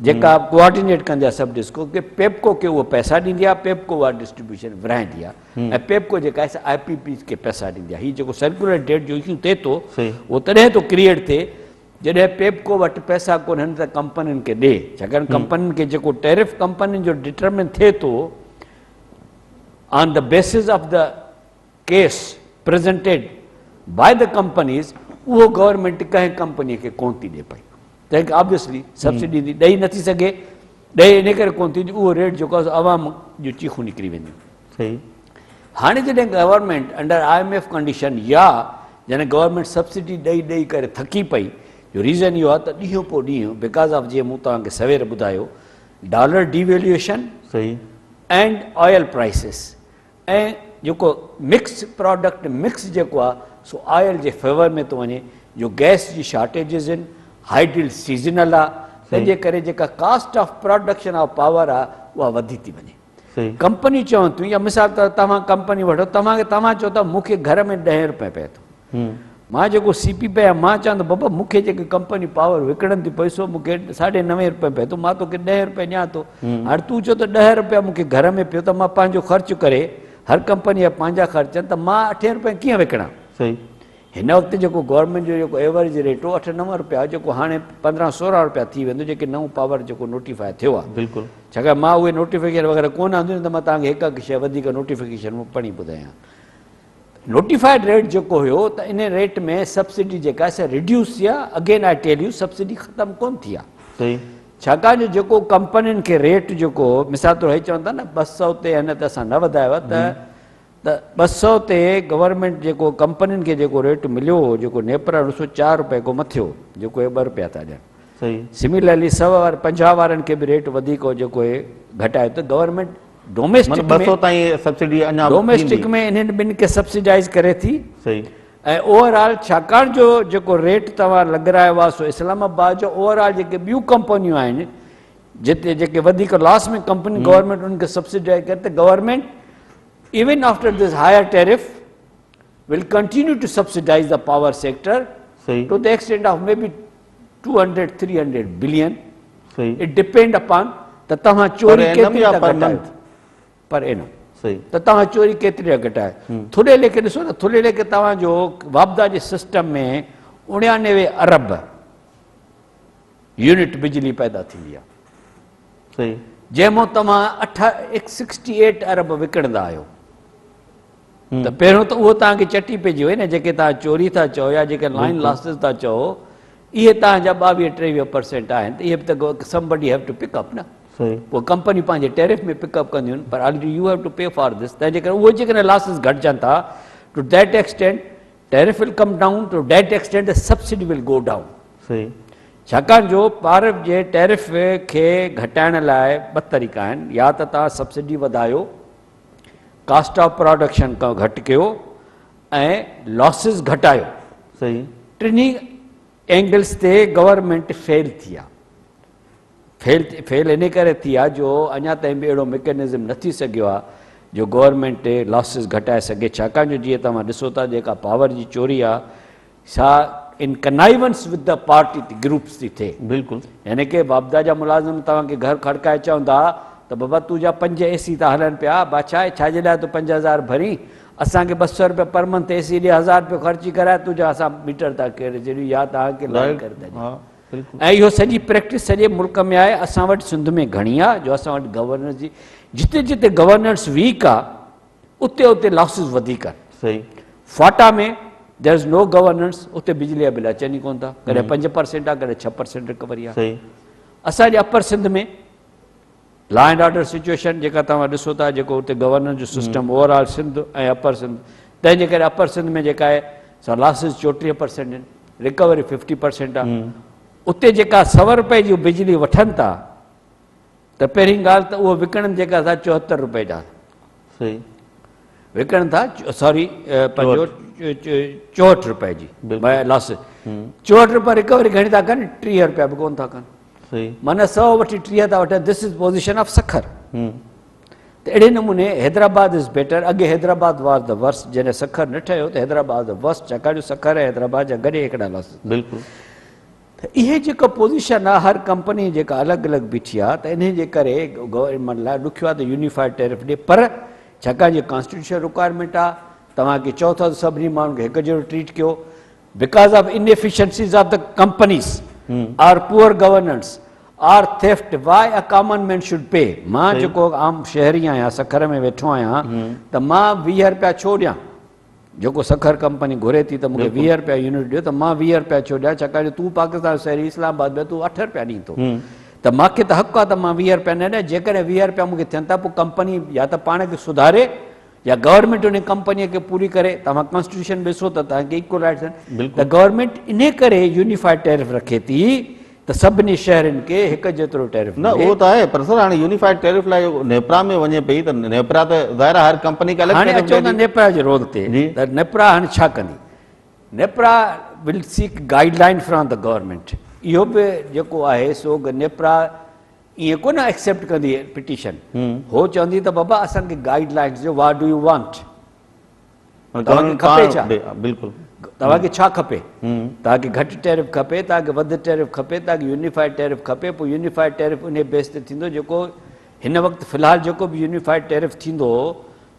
[SPEAKER 2] جيڪا ڪوآرڊينيٽ ڪندي آهي سڀ ڊسڪو کي پيپڪو کي اهو پئسا ڏيندي آهي پيپڪو اها ڊسٽريبيوشن ورهائيندي آهي ۽ پيپڪو جيڪا آهي سا آء پي پيز کي پئسا ڏيندي آهي هي جيڪو سرڪولر ڊيٽ جو اشو ٿئي ٿو اهو تڏهن ٿو ڪريئيٽ ٿئي جڏهن پيپڪو وٽ پئسا ڪونهن ته ڪمپنين کي ڏي ڇاڪاڻ ڪمپنين کي جيڪو ٽيرف ڪمپنين جو ڊٽرمن ٿئي ٿو on the basis of the case presented by the companies اهو گورنمينٽ ڪنهن ڪمپني کي ڪون ٿي ڏي پئي تنهن کي آبويسلي سبسڊي ڏئي نٿي سگهي ڏئي ان ڪري ڪون ٿي جو اهو ريٽ جيڪو آهي عوام جون چيخون نڪري وينديون.
[SPEAKER 1] صحيح.
[SPEAKER 2] هاڻي جڏهن government under I M F condition يا جڏهن گورنمينٽ سبسڊي ڏئي ڏئي ڪري ٿڪي پئي جو ريزن اهو آهي ته ڏينهن پوء ڏينهن because of جيئن مون توهان کي سوير ٻڌايو ڊالر ڊي ويليوئيشن
[SPEAKER 1] صحيح.
[SPEAKER 2] اينڊ آئل پرائسز ۽ جيڪو مڪس پراڊڪٽ مڪس جيڪو آهي سو آئل جي فيور ۾ ٿو وڃي جو گئس جي شارٽيجز آهن هائيڊل سيزنل آهي تنهن جي ڪري جيڪا cost of production of power آهي اها وڌي ٿي وڃي ڪمپنيون چون ٿيون يا مثال طور توهان ڪمپني وٺو توهان کي توهان چئو ٿا مون کي گهر ۾ ڏهين روپئي پئي ٿو مان جيڪو سي پي پي آهيان مان چوان ٿو بابا مون کي جيڪي ڪمپني پاور وڪڻن ٿيون پئسو مون کي ساڍي نوين روپئي پئي ٿو مان توکي ڏهين روپئي ڏيان ٿو هاڻي تون چئو ته ڏهه روپيا مون کي گهر ۾ پيو ته مان پنهنجو خرچ ڪري هر ڪمپني جا پنهنجا خرچ آهن ته مان اٺين روپين ڪيئن وڪڻان؟
[SPEAKER 1] صحيح.
[SPEAKER 2] هن وقت جيڪو گورنمينٽ جو جيڪو ايوريج ريٽ هو اٺ نو روپيا جيڪو هاڻي 15 16 روپيا ٿي ويندو جيڪي نئون پاور جيڪو نوٽيفاء ٿيو آهي.
[SPEAKER 1] بلڪل.
[SPEAKER 2] ڇاڪاڻ مان اهي نوٽيفڪيشن وغيره ڪونه آنديون نه ته مان توهان کي هڪ هڪ شيء وڌيڪ نوٽيفڪيشن ۾ پڙهي ٻڌايان. نوٽيفائيڊ ريٽ جيڪو هيو ته ان ريٽ ۾ سبسڊي جيڪا آهي سا ريڊيوس ٿي آهي again I tell you subsidy ختم ڪونه ٿي آهي.
[SPEAKER 1] صحيح.
[SPEAKER 2] ڇاڪاڻ جو جيڪو ڪمپنين کي ريٽ جيڪو مثال طور هي چون ٿا نه 200 تي هن تي اسان نه وڌايو آهي ته ته 200 تي گورنمينٽ جيڪو ڪمپنين کي جيڪو ريٽ مليو هو جيڪو نيپرا ڏسو 4 روپيه کان مٿي هو جيڪو هي 2 روپيا ٿا ڏين.
[SPEAKER 1] صحيح.
[SPEAKER 2] سميلرلي 100 واري 50 وارن کي به ريٽ وڌيڪ هو جيڪو هي گهٽايو ته گورنمينٽ ڊوميسٽڪ
[SPEAKER 1] معنيٰ 200 تائين سبسڊي اڃا به
[SPEAKER 2] ڊوميسٽڪ ۾ انهن ٻن کي سبسڊائز ڪري ٿي.
[SPEAKER 1] صحيح.
[SPEAKER 2] ۽ اوور آل ڇاڪاڻ جو جيڪو ريٽ توهان لڳرايو آهي سو اسلام آباد جو اوور آل جيڪي ٻيون ڪمپنيون آهن جتي جيڪي وڌيڪ لاس ۾ ڪمپني گورنمينٽ انهن کي سبسڊائز ڪري ته government even after this higher tariff will continue to subsidize the power sector
[SPEAKER 1] صحيح.
[SPEAKER 2] To the extent of maybe 200 300 billion.
[SPEAKER 1] صحيح.
[SPEAKER 2] It depend upon ته توهان چوري
[SPEAKER 1] Per annum
[SPEAKER 2] ڪيتري
[SPEAKER 1] يا
[SPEAKER 2] ٿا
[SPEAKER 1] per
[SPEAKER 2] گهٽايو.
[SPEAKER 1] month؟
[SPEAKER 2] پر اينم.
[SPEAKER 1] صحيح.
[SPEAKER 2] ته توهان چوري ڪيتري ٿا گهٽايو. ٿلهي ليکي ڏسو نه ٿلهي ليکي توهان جو واپڊا جي سسٽم ۾ 89 ارب يونٽ بجلي پيدا ٿيندي آهي.
[SPEAKER 1] صحيح.
[SPEAKER 2] جنهن مان توهان اٺ سڪسٽي ايٽ ارب وڪڻندا آهيو. ته پهريون ته اهو توهان کي چٽي پئجي وئي نه جيڪي توهان چوري ٿا چئو يا جيڪي لائن لاسز ٿا چئو اهي توهان جا 22 23 پرسينٽ آهن ته اهي به ته somebody have to pick up نه.
[SPEAKER 1] صحيح.
[SPEAKER 2] پوء ڪمپنيون پنهنجي ٽيرف ۾ پڪ اپ ڪنديون پر already you have to pay for this تنهن جي ڪري اهي جيڪڏهن لاسز گهٽجن ٿا to that extent tariff will come down to that extent the subsidy will go down.
[SPEAKER 1] صحيح.
[SPEAKER 2] ڇاڪاڻ جو پارف جي ٽيرف کي گهٽائڻ لاء ٻه طريقا آهن يا ته توهان سبسڊي وڌايو ڪاسٽ آف پراڊڪشن گهٽ ڪيو ۽ لاسز گهٽايو.
[SPEAKER 1] صحيح.
[SPEAKER 2] ٽنهي اينگلز تي گورنمينٽ فيل ٿي آ. فيل فيل انهي ڪري ٿي آ جو اڃا تائين به اهڙو ميڪنزم نه ٿي سگهيو آ جو گورنمينٽ لاسز گهٽائي سگهي ڇاڪاڻ جو جيئن توهان ڏسو ٿا جيڪا پاور جي چوري آ سا in connivance with the party groups ٿي ٿئي.
[SPEAKER 1] بلڪل.
[SPEAKER 2] يعني ڪي واپڊا جا ملازم توهان کي گهر کڙڪائي چوندا ته بابا تنهنجا 5 اي سي ٿا هلن پيا بادشاهه ڇا جي لاء تون 5000 ڀرين اسان کي 200 روپيا پر منٿ اي سي ڏي 1000 روپيو خرچي ڪرائي تنهنجا اسان ميٽر ٿا ڪري ڇڏيون يا توهان کي لائن ڪري ٿا ڏيون. ۽ اهو سڄي پريڪٽس سڄي ملڪ ۾ آهي اسان وٽ سنڌ ۾ گهڻي آهي جو اسان وٽ گورننس جي جتي جتي گورننس ويڪ آهي اتي اتي لاسز وڌيڪ آهن.
[SPEAKER 1] صحيح.
[SPEAKER 2] FATA ۾ there is no governance اتي بجلي جا بل اچن ئي ڪونه ٿا ڪڏهن 5% آهي ڪڏهن 6% رڪوري آهي.
[SPEAKER 1] صحيح.
[SPEAKER 2] اسان جي upper Sindh ۾ law and order situation جيڪا توهان ڏسو ٿا جيڪو اتي گورننس جو system overall Sindh ۽ upper Sindh تنهن جي ڪري اپر سنڌ ۾ جيڪا آهي سا لاسز 34% آهن رڪوري 50% آهي اتي جيڪا 100 روپئي جي بجلي وٺن ٿا ته پهرين ڳالهه ته اهو وڪڻن جيڪا ٿا 74 روپئي جا
[SPEAKER 1] صحيح
[SPEAKER 2] وڪڻن ٿا سوري پنهنجو 64 روپئي جي لاس 64 روپئي رڪوري گهڻي ٿا ڪن 30 روپيا به ڪون ٿا ڪن
[SPEAKER 1] صحيح
[SPEAKER 2] معنيٰ 100 وٺي 30 ٿا وٺن this is position of Sukkur. ته اهڙي نموني حيدرآباد از بيٽر اڳي حيدرآباد واز the worst جڏهن سکر نه ٺهيو ته حيدرآباد the worst ڇاڪاڻ جو سکر ۽ حيدرآباد جا گڏي هڪڙا لاس
[SPEAKER 1] بلڪل
[SPEAKER 2] ته اهي جيڪا پوزيشن آهي هر ڪمپني جيڪا الڳ الڳ بيٺي آهي ته انهي جي ڪري گورنمينٽ لاء ڏکيو آهي ته يونيفائيڊ ٽيرف ڏي پر ڇاڪاڻ جو ڪانسٽيٽيوشن رڪوائرمينٽ آهي توهان کي چئو ٿا ته سڀني ماڻهن کي هڪ جهڙو ٽريٽ ڪيو because of inefficiencies of the companies or poor governance or theft why a common man should pay مان جيڪو عام شهري آهيان سکر ۾ ويٺو آهيان ته مان 20 رپيا ڇو ڏيان جيڪو سکر ڪمپني گهري ٿي ته مونکي 20 رپيا يونٽ ڏيو ته مان 20 رپيا ڇو ڏيان ڇاڪاڻ جو تون پاڪستان جو شهري اسلام آباد ۾ تون 8 رپيا ڏين ٿو ته مانکي ته حق آهي ته مان 20 رپيا نه ڏيان جيڪڏهن 20 رپيا مونکي ٿين ٿا پوء ڪمپني يا ته پاڻ کي سڌاري يا گورنمينٽ ان ڪمپني کي پوري ڪري. توهان ڪانسٽيٽيوشن ڏسو ته توهان کي ايڪول رائٽس آهن ته گورنمينٽ انهي ڪري يونيفائيڊ ٽيرف رکي ٿي ته سڀني شهرين کي هڪ جيترو ٽيرف
[SPEAKER 1] نه اهو ته آهي پر سر هاڻي يونيفائيڊ ٽيرف لاء نيپرا ۾ وڃي پئي ته نيپرا ته ظاهر آهي هر ڪمپني کي الڳ
[SPEAKER 2] هاڻي اچو ٿا نيپرا جي رول تي ته نيپرا هاڻي ڇا ڪندي. NEPRA will seek guideline from the government اهو به جيڪو آهي سو نيپرا ائين ڪونه ايڪسيپٽ ڪندي پٽيشن هو چوندي ته بابا اسان کي گائيڊ لائنس ڏيو what do you want توهان کي کپي ڇا
[SPEAKER 1] بلڪل
[SPEAKER 2] توهان کي ڇا کپي توهان کي گهٽ ٽيرف کپي توهان کي وڌ ٽيرف کپي توهان کي يونيفائيڊ ٽيرف کپي پوء يونيفائيڊ ٽيرف انهي بيس تي ٿيندو جيڪو هن وقت في الحال جيڪو به يونيفائيڊ ٽيرف ٿيندو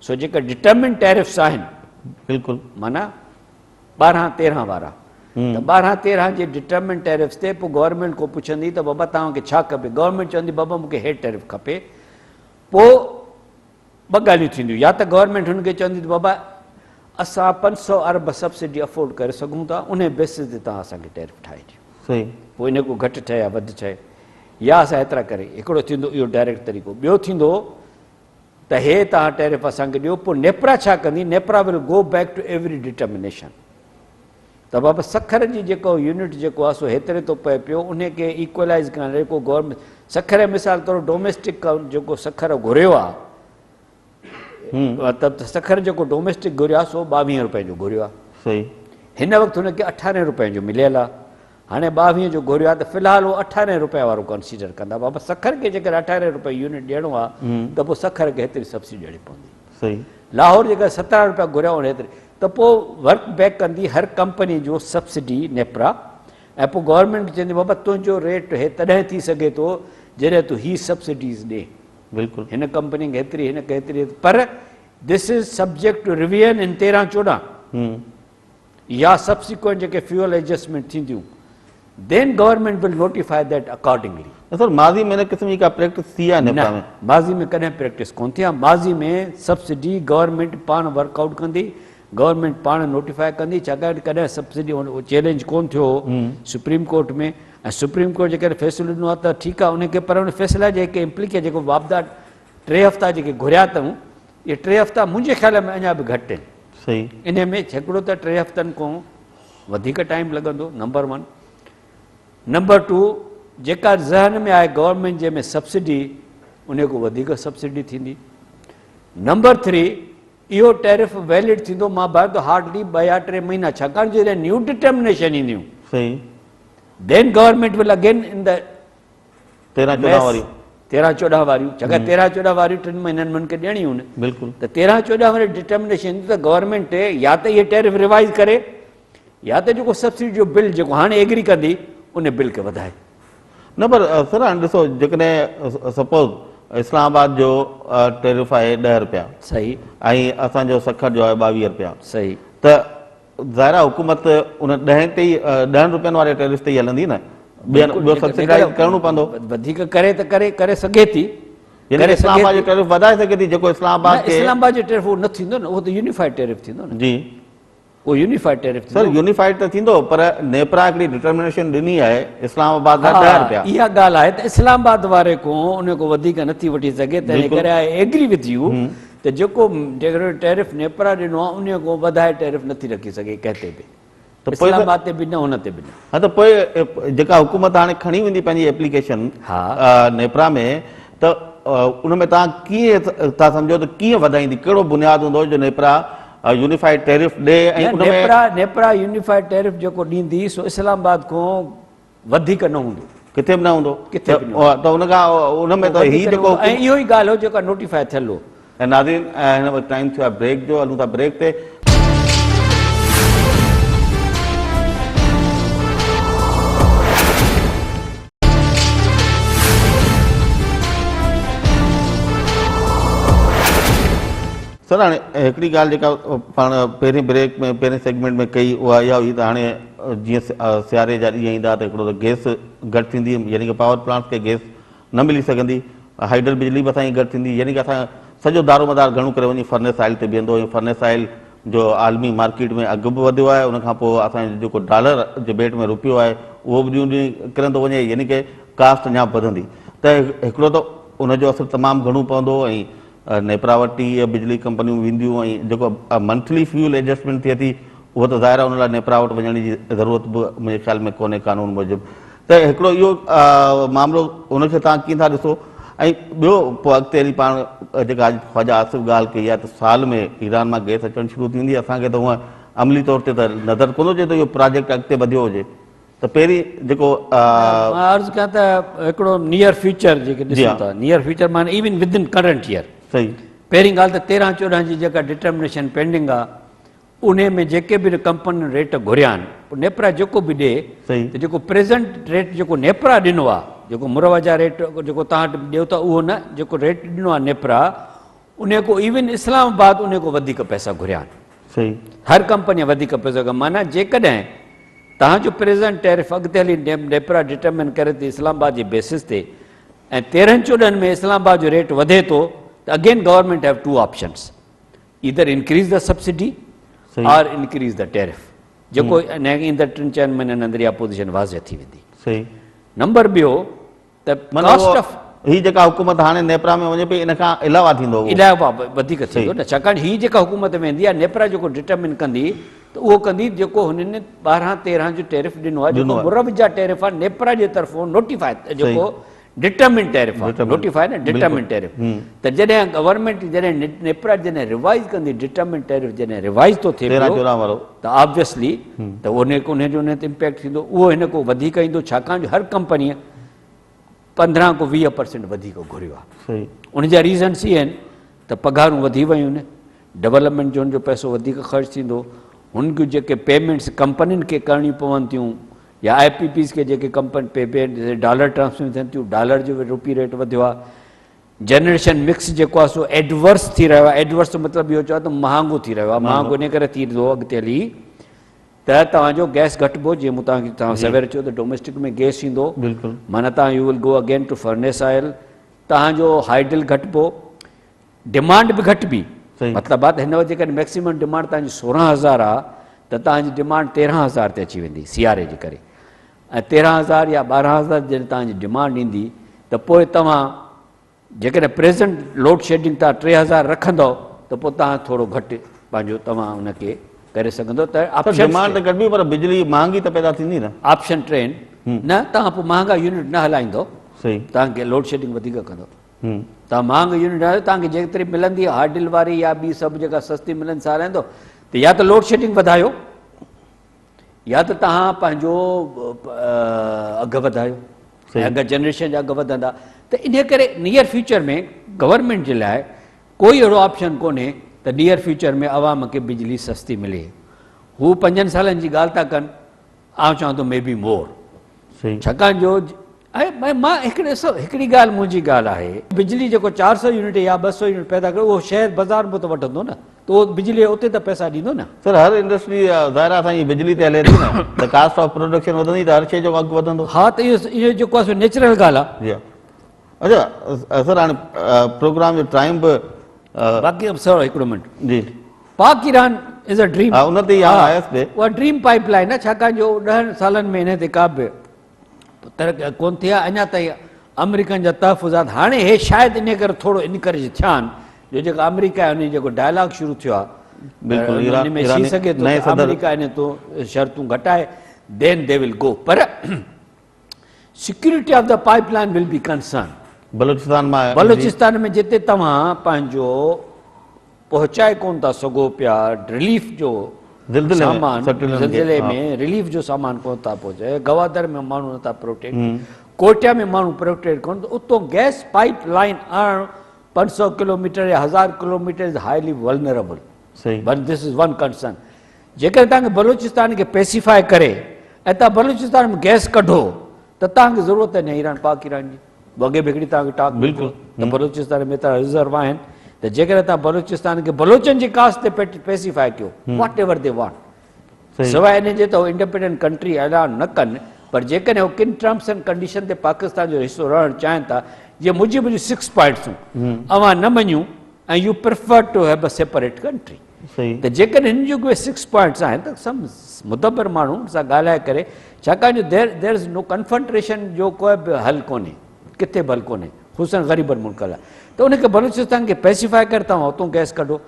[SPEAKER 2] سو جيڪا ڊٽرمنڊ ٽيرفس آهن
[SPEAKER 1] بلڪل
[SPEAKER 2] معنيٰ 12 13 وارا ته 12 13 جي ڊٽرمنڊ ٽيرفس تي پوء گورنمينٽ کان پڇندي ته بابا توهان کي ڇا کپي، گورنمينٽ چوندي بابا مون کي هي ٽيرف کپي، پوء ٻه ڳالهيون ٿينديون يا ته گورنمينٽ هن کي چوندي ته بابا اسان 500 ارب سبسڊي افورڊ ڪري سگهون ٿا انهي بيسس تي توهان اسان کي ٽيرف ٺاهي ڏيو،
[SPEAKER 1] صحيح،
[SPEAKER 2] پوء انهي کان گهٽ ٺهي يا وڌ ٺهي يا اسان ايترا ڪري، هڪڙو ٿيندو اهو ڊائريڪٽ طريقو، ٻيو ٿيندو ته هي توهان ٽيرف اسان کي ڏيو، پوء نيپرا ڇا ڪندي، NEPRA will go back to every determination ته بابا سکر جي جيڪو يونٽ جيڪو آهي سو هيتري ٿو پئي پيو انهي کي ايڪولائيز ڪرڻ لاء جيڪو گورنمينٽ سکر مثال طور ڊوميسٽڪ جيڪو سکر گهريو آهي مطلب ته سکر جيڪو ڊوميسٽڪ گهريو آهي سو 22 روپين جو گهريو آهي،
[SPEAKER 1] صحيح،
[SPEAKER 2] هن وقت هن کي 18 روپين جو مليل آهي، هاڻي 22 جو گهريو آهي ته في الحال هو 18 روپيا وارو ڪنسيڊر ڪندا، بابا سکر کي جيڪڏهن 18 روپيا يونٽ ڏيڻو آهي ته پوء سکر کي هيتري سبسڊي ڏيڻي پوندي،
[SPEAKER 1] صحيح،
[SPEAKER 2] لاهور جيڪڏهن 17 روپيا گهريا ان هيتري ته پوء ورڪ بيڪ ڪندي هر ڪمپني جو سبسڊي نيپرا ۽ پوء گورنمينٽ کي چوندي بابا تنهنجو ريٽ هي تڏهن ٿي سگهي ٿو جڏهن تون هي سبسڊيز ڏي،
[SPEAKER 1] بلڪل،
[SPEAKER 2] هن ڪمپني کي هيتري هن کي هيتري، پر this is subject to revision in 13 14 يا سبسيڪوئنٽ جيڪي فيول ايڊجسٽمينٽ ٿينديون then government will notify that accordingly.
[SPEAKER 1] نه سر ماضي ۾ ان قسم جي ڪا پريڪٽس ٿي آهي نيپرا ۾؟
[SPEAKER 2] نه ماضي ۾ ڪڏهن پريڪٽس ڪونه ٿي آهي، ماضي ۾ سبسڊي گورنمينٽ پاڻ ورڪ آئوٽ ڪندي، گورنمينٽ پاڻ نوٽيفائي ڪندي، ڇاڪاڻ ته ڪڏهن سبسڊي چئلينج ڪونه ٿيو هو سپريم ڪورٽ ۾ ۽ سپريم ڪورٽ جيڪڏهن فيصلو ڏنو آهي ته ٺيڪ آهي ان کي پر ان فيصلي جا جيڪي امپليڪي جيڪو واپڊا 3 هفتا جيڪي گهريا اٿئون اهي 3 هفتا منهنجي خيال ۾ اڃا به گهٽ آهن.
[SPEAKER 1] صحيح.
[SPEAKER 2] انهي ۾ هڪڙو ته 3 هفتن کان وڌيڪ ٽائيم لڳندو نمبر 1، نمبر 2 جيڪا ذهن ۾ آهي گورنمينٽ جنهن ۾ سبسڊي انهي کان وڌيڪ سبسڊي ٿيندي، نمبر 3 اهو ٽيرف ويلڊ ٿيندو مان ڀانيان ٿو هارڊلي 2 يا 3 مهينا، ڇاڪاڻ جو جڏهن نيو ڊٽرمنيشن اينديون
[SPEAKER 1] صحيح.
[SPEAKER 2] Then government will again in the
[SPEAKER 1] 13 14 واريون.
[SPEAKER 2] 13 14 واريون، ڇاڪاڻ 13 14 واريون 3 مهينن ۾ هن کي ڏيڻيون آهن.
[SPEAKER 1] بلڪل.
[SPEAKER 2] ته 13 14 واري ڊٽرمنيشن ايندي ته گورنمينٽ يا ته اهي ٽيرف ريوائز ڪري يا ته جيڪو سبسڊي جو بل جيڪو هاڻي ايگري ڪندي ان بل کي وڌائي.
[SPEAKER 1] نه پر سر هاڻي ڏسو جيڪڏهن سپوز اسلام آباد جو ٽيرف آهي 10 روپيا.
[SPEAKER 2] صحيح.
[SPEAKER 1] ۽ اسان جو سکر جو آهي 22 روپيا.
[SPEAKER 2] صحيح.
[SPEAKER 1] ته ظاهر آهي حڪومت ان 10 تي ئي 10 روپين واري ٽيرف تي ئي هلندي نه، ٻين ٻيو سبسڊائز ڪرڻو پوندو.
[SPEAKER 2] وڌيڪ ڪري ته ڪري ڪري سگهي ٿي.
[SPEAKER 1] يعني اسلام آباد جو ٽيرف وڌائي سگهي ٿي جيڪو اسلام آباد کي
[SPEAKER 2] اسلام آباد جو ٽيرف اهو نه ٿيندو نه، اهو ته يونيفائيڊ ٽيرف ٿيندو نه.
[SPEAKER 1] جي.
[SPEAKER 2] اهو يونيفائيڊ ٽيرف ٿيندو.
[SPEAKER 1] سر يونيفائيڊ ته ٿيندو پر نيپرا هڪڙي ڊٽرمنيشن ڏني آهي اسلام آباد لاء 10 روپيا.
[SPEAKER 2] اها ڳالهه آهي ته اسلام آباد واري کان ان کان وڌيڪ نه ٿي وٺي سگهي، تنهن ڪري I agree with you ته جيڪو ٽيرف نيپرا ڏنو آهي انهي کان وڌائي ٽيرف نه ٿي رکي سگهي ڪنهن تي به، اسلام آباد تي به نه هن تي به نه.
[SPEAKER 1] ها ته پوء جيڪا حڪومت هاڻي کڻي ويندي پنهنجي ايپليڪيشن نيپرا ۾ ته ان ۾ توهان ڪيئن ٿا سمجهو ته ڪيئن وڌائيندي، ڪهڙو بنياد هوندو جو نيپرا يونيفائيڊ ٽيرف ڏي ۽ ان ۾
[SPEAKER 2] نيپرا يونيفائيڊ ٽيرف جيڪو ڏيندي سو اسلام آباد کان وڌيڪ نه هوندو.
[SPEAKER 1] ڪٿي به نه هوندو.
[SPEAKER 2] ڪٿي به نه هوندو.
[SPEAKER 1] ته ان کان ان ۾ ته هي جيڪو
[SPEAKER 2] ۽ اهو ئي ڳالهه هو جيڪا نوٽيفائي ٿيل هو.
[SPEAKER 1] ۽ ناظرين هن وقت ٽائيم ٿيو آهي بريڪ جو، هلون ٿا بريڪ تي. سر هاڻي هڪڙي ڳالهه جيڪا پاڻ پهرين بريڪ ۾ پهرين سيگمينٽ ۾ ڪئي اها اها هئي ته هاڻي جيئن سياري جا ڏينهن ايندا ته هڪڙو ته گئس گهٽ ٿيندي يعني ڪه پاور پلانٽس کي گئس نه ملي سگهندي، هائيڊل بجلي به اسان جي گهٽ ٿيندي يعني ڪه اسان سڄو دارو مدار گهڻو ڪري وڃي فرنس آئل تي بيهندو ۽ فرنس آئل جو عالمي مارڪيٽ ۾ اگهه به وڌيو آهي ان کان پوء اسان جو جيڪو ڊالر جي ڀيٽ ۾ روپيو آهي اهو به ڏينهون ڏينهن ڪرندو وڃي يعني ڪه ڪاسٽ اڃا به وڌندي ته هڪڙو ته ان جو اثر تمام گهڻو پوندو ۽ نيپرا وٽ ئي بجلي ڪمپنيون وينديون ۽ جيڪو منٿلي فيول ايڊجسٽمينٽ ٿئي ٿي اهو ته ظاهر آهي ان لاء نيپرا وٽ وڃڻ جي ضرورت به منهنجي خيال ۾ ڪونهي قانون موجب ته هڪڙو اهو معاملو ان کي توهان ڪيئن ٿا ڏسو ۽ ٻيو پوء اڳتي هلي پاڻ جيڪا اڄ خواجه آصف ڳالهه ڪئي آهي ته سال ۾ ايران مان گئس اچڻ شروع ٿي ويندي اسان کي ته هونء عملي طور تي ته نظر ڪونه اچي ٿو اهو پراجيڪٽ اڳتي وڌيو هجي ته پهرين جيڪو.
[SPEAKER 2] مان عرض ڪيان ته هڪڙو نيئر فيوچر جيڪي ڏسون ٿا نيئر فيوچر معنی ايون ود ان ڪرنٽ ايئر
[SPEAKER 1] صحيح
[SPEAKER 2] پهرين ڳالهه ته 13 14 جي جيڪا ڊٽرمنيشن پينڊنگ آ انهي ۾ جيڪي به ڪمپنين ريٽ گهريا آهن پوء نيپرا جيڪو به ڏي ته جيڪو پريزنٽ ريٽ جيڪو نيپرا ڏنو آ جيڪو مروجه ريٽ جيڪو توهان وٽ ڏيو ٿا اهو نه جيڪو ريٽ ڏنو آ نيپرا انهي کان ايون اسلام آباد انهي کان وڌيڪ پئسا گهريا آهن.
[SPEAKER 1] صحيح.
[SPEAKER 2] هر ڪمپني وڌيڪ پئسا گهريا معنيٰ جيڪڏهن توهان جو پريزنٽ ٽيرف اڳتي هلي نيپرا ڊٽرمن ڪري ٿي اسلام آباد جي بيسس تي ۽ تيرهن چوڏهن ۾ اسلام آباد جو ريٽ وڌي ٿو ته again government have two options either increase the subsidy or increase the tariff جيڪو ايندڙ ٽن چئن مهينن اندر اها پوزيشن واضح ٿي ويندي.
[SPEAKER 1] صحيح.
[SPEAKER 2] نمبر ٻيو ته ڪاسٽ آف
[SPEAKER 1] هي جيڪا حڪومت هاڻي نيپرا ۾ وڃي پئي ان کان علاوه ٿيندو اهو
[SPEAKER 2] علاوه وڌيڪ ٿيندو نه ڇاڪاڻ هي جيڪا حڪومت ويندي آهي نيپرا جيڪو ڊٽرمن ڪندي ته اهو ڪندي جيڪو هنن 12 13 جو ٽيرف ڏنو آهي جيڪو مروجه ٽيرف آهي نيپرا جي طرفون نوٽيفائي جيڪو ڊٽرمن ٽيرف آهي نوٽيفائي نه ڊٽرمن ٽيرف ته جڏهن گورنمينٽ جڏهن نيپرا جڏهن ريوائز ڪندي ڊٽرمن ٽيرف جڏهن ريوائز ٿو ٿئي پيو ته آبويسلي ته ان ان جو ان تي امپيڪٽ ٿيندو اهو هن کان وڌيڪ ايندو ڇاڪاڻ جو هر ڪمپنيء 15 کان 20 پرسنٽ وڌيڪ گهريو آهي ان جا ريزنس اهي آهن ته پگهارون وڌي ويون آهن ڊولپمينٽ جو ان جو پئسو وڌيڪ خرچ ٿيندو هن جون جيڪي پيمينٽس ڪمپنين کي ڪرڻيون پون ٿيون يا آء پي پيز کي جيڪي ڪمپني پيمينٽ ڊالر ٽرانسفر ٿين ٿيون ڊالر جو روپي ريٽ وڌيو آهي جنريشن مڪس جيڪو آهي سو ايڊورس ٿي رهيو آهي ايڊورس جو مطلب اهو چيو ته مهانگو ٿي رهيو آهي مهانگو ان ڪري ٿي ٿو اڳتي هلي ته توهان جو گئس گهٽبو جيئن مون توهان کي توهان سوير چيو ته ڊوميسٽڪ ۾ گئس ايندو
[SPEAKER 1] بلڪل
[SPEAKER 2] معنيٰ توهان you will go again to furnace oil توهان جو هائيڊل گهٽبو ڊمانڊ به گهٽبي مطلب آهي ته هن وقت جيڪڏهن ميڪسيمم ڊمانڊ توهان جي 16000 آهي ته توهان جي ڊمانڊ 13000 تي اچي ويندي سياري جي ڪري ۽ 13000 يا 12000 جڏهن توهان جي ڊمانڊ ايندي ته پوء توهان جيڪڏهن پريزنٽ لوڊ شيڊنگ توهان 3000 رکندؤ ته پوء توهان ٿورو گهٽ پنهنجو توهان ان کي ڪري سگهندو ته
[SPEAKER 1] آپشن ڊمانڊ ته گهٽبي پر بجلي مهانگي ته پيدا ٿيندي نه
[SPEAKER 2] آپشن ٽرين نه توهان پوء مهانگا يونٽ نه هلائيندو
[SPEAKER 1] صحيح
[SPEAKER 2] توهان کي لوڊ شيڊنگ وڌيڪ ڪندو توهان مهانگا يونٽ هلايو توهان کي جيتري ملندي هارڊل واري يا ٻي سڀ جيڪا سستي ملندي سا هلائيندو ته يا ته لوڊ شيڊنگ وڌايو يا ته توهان پنهنجو اگهه وڌايو ۽ اگهه جنريشن جا اگهه وڌندا ته انهي ڪري نيئر فيوچر ۾ گورنمينٽ جي لاء ڪوئي اهڙو آپشن ڪونهي ته نيئر فيوچر ۾ عوام کي بجلي سستي ملي. هو پنجن سالن جي ڳالهه ٿا ڪن، آئون چوان ٿو مي بي مور. ڇاڪاڻ جو ۽ مان هڪڙي ڏسو هڪڙي ڳالهه منهنجي ڳالهه آهي بجلي جيڪو 400 يونٽ يا 200 يونٽ پيدا ڪري اهو شهر بازار مان ته وٺندو نه ته اهو بجلي اتي ته پئسا ڏيندو نه.
[SPEAKER 1] سر هر انڊسٽري ظاهر آهي اسان جي بجلي تي هلي ٿي نه ته ڪاسٽ آف پروڊڪشن وڌندي ته هر شيء جو اگهه وڌندو.
[SPEAKER 2] ها ته اهو جيڪو آهي سو نيچرل ڳالهه آهي.
[SPEAKER 1] جي ها اچا سر هاڻي پروگرام جو ٽائيم به
[SPEAKER 2] باقي سر هڪڙو منٽ
[SPEAKER 1] جي
[SPEAKER 2] Pak Iran is a dream
[SPEAKER 1] ها ان تي ئي آئون آيس پئي.
[SPEAKER 2] اها ڊريم پائيپ لائين آهي ڇاڪاڻ جو ڏهن سالن ۾ ان تي ڪا به ترقي ڪونه ٿي آهي اڃا تائين آمريڪن جا تحفظات هاڻي هي شايد انهي ڪري ٿورو انڪريج ٿيا آهن جو جيڪو آمريڪا ۽ ان جيڪو ڊائلاگ شروع ٿيو آهي
[SPEAKER 1] بلڪل
[SPEAKER 2] ان ۾ ٿي سگهي ٿو ته آمريڪا ان تو شرطون گهٽائي دين the will go per security of the pipe line will be concern
[SPEAKER 1] Balochistan مان
[SPEAKER 2] بلوچستان ۾ جتي توهان پنهنجو پهچائي ڪونه ٿا سگهو پيا رليف جو سامان زلزلي ۾ رليف جو سامان ڪونه ٿا پهچائي گوادر ۾ ماڻهو نٿا پروٽيڪٽ ڪوئٽيا ۾ ماڻهو پروٽيڪٽ ڪونه ته اتو گئس پائپ لائن آڻڻ 500 ڪلوميٽر يا 1000 kilometre is highly vulnerable one this is one concern جيڪڏهن توهان کي بلوچستان کي پيسيفائي ڪري ۽ توهان بلوچستان ۾ گئس ڪڍو ته توهان کي ضرورت نه ايران پاڪ ايران جي وڳي به هڪڙي توهان کي ٽاڪ
[SPEAKER 1] بلڪل
[SPEAKER 2] ته بلوچستان ۾ ايترا ريزرو آهن ته جيڪڏهن توهان بلوچستان کي بلوچن جي ڪاسٽ تي پيسيفائي ڪيو واٽ ايور the want سواء ان جي ته هو انڊيپينڊنٽ ڪنٽري اعلان نه ڪن پر جيڪڏهن هو ڪن ٽرمس اينڊ ڪنڊيشن تي پاڪستان جو حصو رهڻ چاهين ٿا جيئن مجيب جون سڪس پوائنٽس اوهان نه مڃيون ۽ you prefer to have a separate country ته جيڪڏهن هن جون اهي سڪس پوائنٽس آهن ته سم مدبر ماڻهو ان سان ڳالهائي ڪري ڇاڪاڻ جو دير دير از نو ڪنفنٽريشن جو ڪو به حل ڪونهي ڪٿي به حل ڪونهي خصوصن غريبن ملڪ لاء ته ان کي بلوچستان کي پيسيفائي ڪري توهان اتون گئس ڪڍو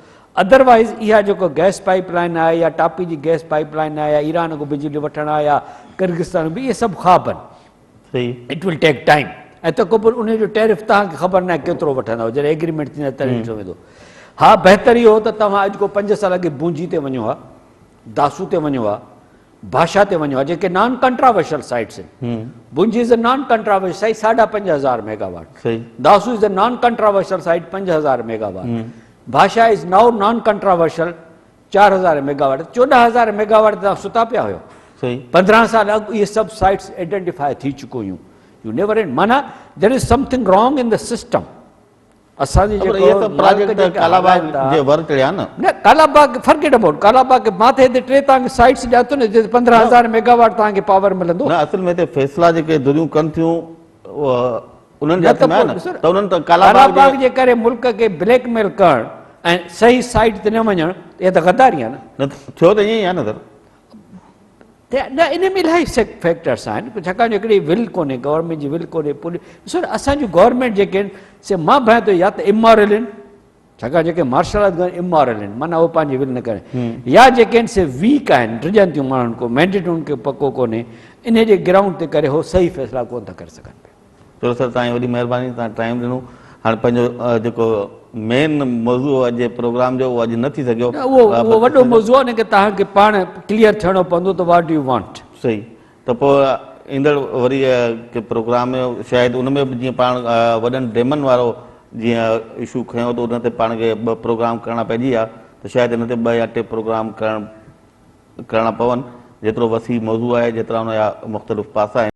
[SPEAKER 2] ادروائز اها جيڪو گئس پائپ لائن آهي يا ٽاپي جي گئس پائپ لائن آهي يا ايران کان بجلي وٺڻ آهي يا ڪرغستان به اهي سڀ خواب آهن it will take time ۽ تنهن کان پوء ان جو ٽيرف توهان کي خبر ناهي ڪيترو وٺندا جڏهن ايگريمينٽ ٿيندا تڏهن ڏٺو ويندو ها بهتر اهو ته توهان اڄ کان 5 سال اڳي بونجي تي وڃو ها داسو تي وڃو ها ڀاشا تي وڃو ها جيڪي نان ڪنٽراورشل سائيٽس آهن Bunji is a non controversial site 5500 megawatt Dasu is a non controversial site 5000 megawatt Bhasha is now non controversial 4000 megawatt, 14000 megawatt تي توهان ستا پيا هيو. 15 سال اڳ اهي سڀ سائيٽس ايڊنٽيفائي ٿي چڪيون هيون. يو نيور اينڊ معنيٰ there is something wrong in the system. اسان جي
[SPEAKER 1] پر
[SPEAKER 2] جيڪو
[SPEAKER 1] اهي سڀ
[SPEAKER 2] مالڪ
[SPEAKER 1] پراجيڪٽ
[SPEAKER 2] جيڪي
[SPEAKER 1] ڪالا باغ
[SPEAKER 2] هلائن ٿا
[SPEAKER 1] جي ور چڙهيا نه.
[SPEAKER 2] نه ڪالا باغ فرگيٽ ابائوٽ ڪالا باغ مان ته هتي ٽي توهان کي سائيٽس ڏيان ٿو نه جتي 15000 ميگاواٽ توهان کي پاور ملندو.
[SPEAKER 1] نه اصل ۾ هتي فيصلا جيڪي ڌريون ڪن ٿيون انهن جي
[SPEAKER 2] نه
[SPEAKER 1] هٿ
[SPEAKER 2] ته
[SPEAKER 1] ۾ آهي
[SPEAKER 2] پوء
[SPEAKER 1] نه
[SPEAKER 2] ڏسو
[SPEAKER 1] ته انهن ته ڪالا
[SPEAKER 2] ڪالا
[SPEAKER 1] باغ
[SPEAKER 2] باغ
[SPEAKER 1] جي
[SPEAKER 2] جي ڪري ملڪ کي بليڪ ميل ڪرڻ ۽ صحيح سائيٽ تي نه وڃڻ اها ته غداري آهي نه.
[SPEAKER 1] نه ٿيو ته ائين ئي آهي نه سر.
[SPEAKER 2] ته نه ان ۾ الاهي فيڪٽرس آهن ڇاڪاڻ جو هڪڙي ول ڪونهي گورنمينٽ جي ول ڪونهي پولي ڏسو نه اسان جون گورنمينٽ جيڪي آهن سي مان ڀانيان ٿو يا ته امارل آهن ڇاڪاڻ جيڪي مارشل امارل آهن معنيٰ اهو پنهنجي ول نه ڪري يا جيڪي آهن سي ويڪ آهن ڊڄن ٿيون ماڻهن کو مينڊيٽ انهن کي پڪو ڪونهي ان جي گرائونڊ تي ڪري هو صحيح فيصلا ڪون ٿا ڪري سگهن پيا.
[SPEAKER 1] چلو سر توهان جي وڏي مهرباني توهان ٽائيم ڏنو هاڻي پنهنجو جيڪو مين موضوع هو اڄ جي پروگرام جو اهو اڄ نه ٿي سگهيو.
[SPEAKER 2] نه اهو اهو وڏو موضوع آهي ان کي توهان کي پاڻ ڪليئر ٿيڻو پوندو ته what do you want.
[SPEAKER 1] صحيح ته پوء ايندڙ وري ڪي پروگرام ۾ شايد ان ۾ به جيئن پاڻ وڏن ڊيمن وارو جيئن اشو کنيو ته ان تي پاڻ کي ٻه پروگرام ڪرڻا پئجي ويا ته شايد ان تي ٻه يا ٽي پروگرام ڪرڻ ڪرڻا پون جيترو وسيع موضوع آهي جيترا ان جا مختلف پاسا آهن.